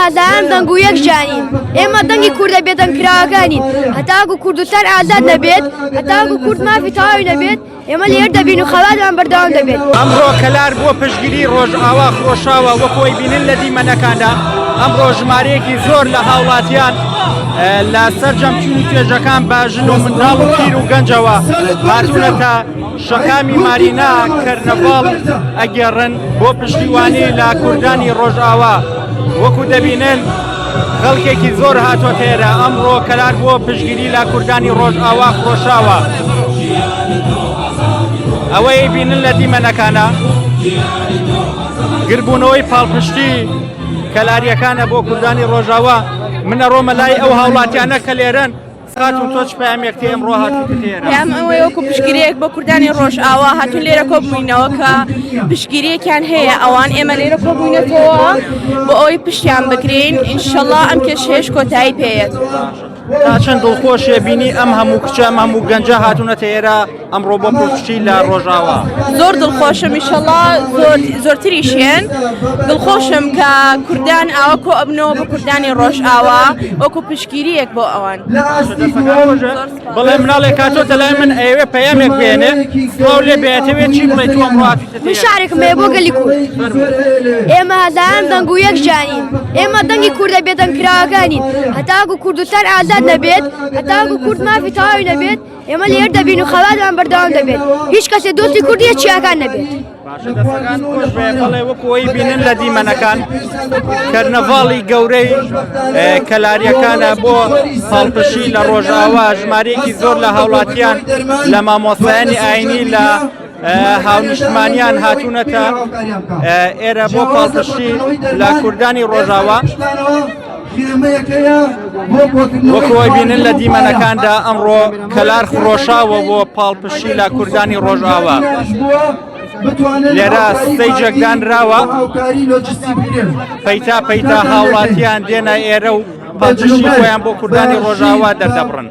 هەزاران دەنگ و یەک ژیانین. ئێمە دەنگی کوردە بێدەنگکراوەکانین. هەتاکو کوردستان ئازاد نەبێت، هەتاکو کورد مافی تەواوی نەبێت، ئێمە لێرە دەبین و خەباتمان بەردەوام دەبێت. ئەمڕۆ کەلار بۆ پشتگیری ڕۆژئاوا خرۆشاوە، وەکو ئەیبینن لە دیمەنەکاندا ئەمڕۆ ژمارەیەکی زۆر لە هاوڵاتیان لە سەرجەم چین و توێژەکان بە ژن و منداڵ و پیر و گەنجەوە هاتوونەتە شەقامی مارینا کەرنەڤاڵ ئەگێڕن بۆ پشتیوانی لە کوردانی ڕۆژئاوا وەکو دەبینن خەڵکێکی زۆر هاتۆتە ئێرە ئەمڕۆ کەلار بۆ پشتگیری لە کوردانی ڕۆژئاوا خرۆشاوە ئەوەی بینن لە دیمەنەکانە گربوونەوەی پاڵپشتی کەلاریەکانە بۆ کوردانی ڕۆژاوا منە ڕۆمە لای ئەو هاوڵاتیانە کە لێرەن خاتون تۆ چ پەیامێک تێ ئەمڕۆ هاتوویتە ئێرە؟ پەیام ئەوەیە وەکو پشتگیریەک بۆ کوردانی ڕۆژئاوا هاتوون لێرە کۆبووینەوە کە پشتگیریەکیان هەیە ئەوان ئێمە لێرە کۆبووینەتەوە بۆ ئەوەی پشتیان بگرین ئینشەڵا ئەم کێشەیەش کۆتایی پێیەت. تا چەند دڵخۆشێ بینی ئەم هەموو کچە ئەم هەموو گەنجە هاتوونەتە ئێرە ئەمڕۆ بۆ پشتی لە ڕۆژاوا زۆر دڵخۆشم ئیشەڵا زۆر زۆرتریشێن دڵخۆشم کە کوردان ئاوا کۆ ئەبنەوە بە کوردانی ڕۆژئاوا وەکو پشتگیریەک بۆ ئەوان. بڵێ مناڵێک هاتۆتە لای من ئەیەوێ پەیامێک بێنێ سڵاو لێ بێتەوێت چی بڵێ تو ئەمڕۆ هاتوویتە من شعرێکم هەیە بۆ گەلی کورد ئێمە هەزاران دەنگ و یەک ژیانین ئێمە دەنگی کوردە بێدەنگکراوەکانین هەتاکو کوردستان ئازاد نەبێت هەتاکو کورد مافی تەواوی نەبێت ئێمە لێر دەبین و خەباتمان بەردەوام دەبێت هیچ کەسێ دۆستی کورد نییە چیاکان نەبێت. باشە دەستەکان خۆش بێ بەڵێ وەکو ئەوەی بینن لە دیمەنەکان کەرنەڤاڵی گەورەی کەلاریەکانە بۆ پاڵپشتی لە ڕۆژئاوا ژمارەیەکی زۆر لە هاوڵاتیان لە مامۆستایانی ئاینی لە هاونیشتمانیان هاتوونەتە ئێرە بۆ پاڵپشتی لە کوردانی ڕۆژاوا. وەکو ئەیبینن لە دیمەنەکاندا ئەمڕۆ کەلار خرۆشاوە بۆ پاڵپشتی لە کوردانی ڕۆژئاوا. لێرە ستەیجێک دانراوە پەیتا پەیتا هاوڵاتیان دێنە ئێرە و پاڵپشتی خۆیان بۆ کوردانی ڕۆژئاوا دەردەبڕن.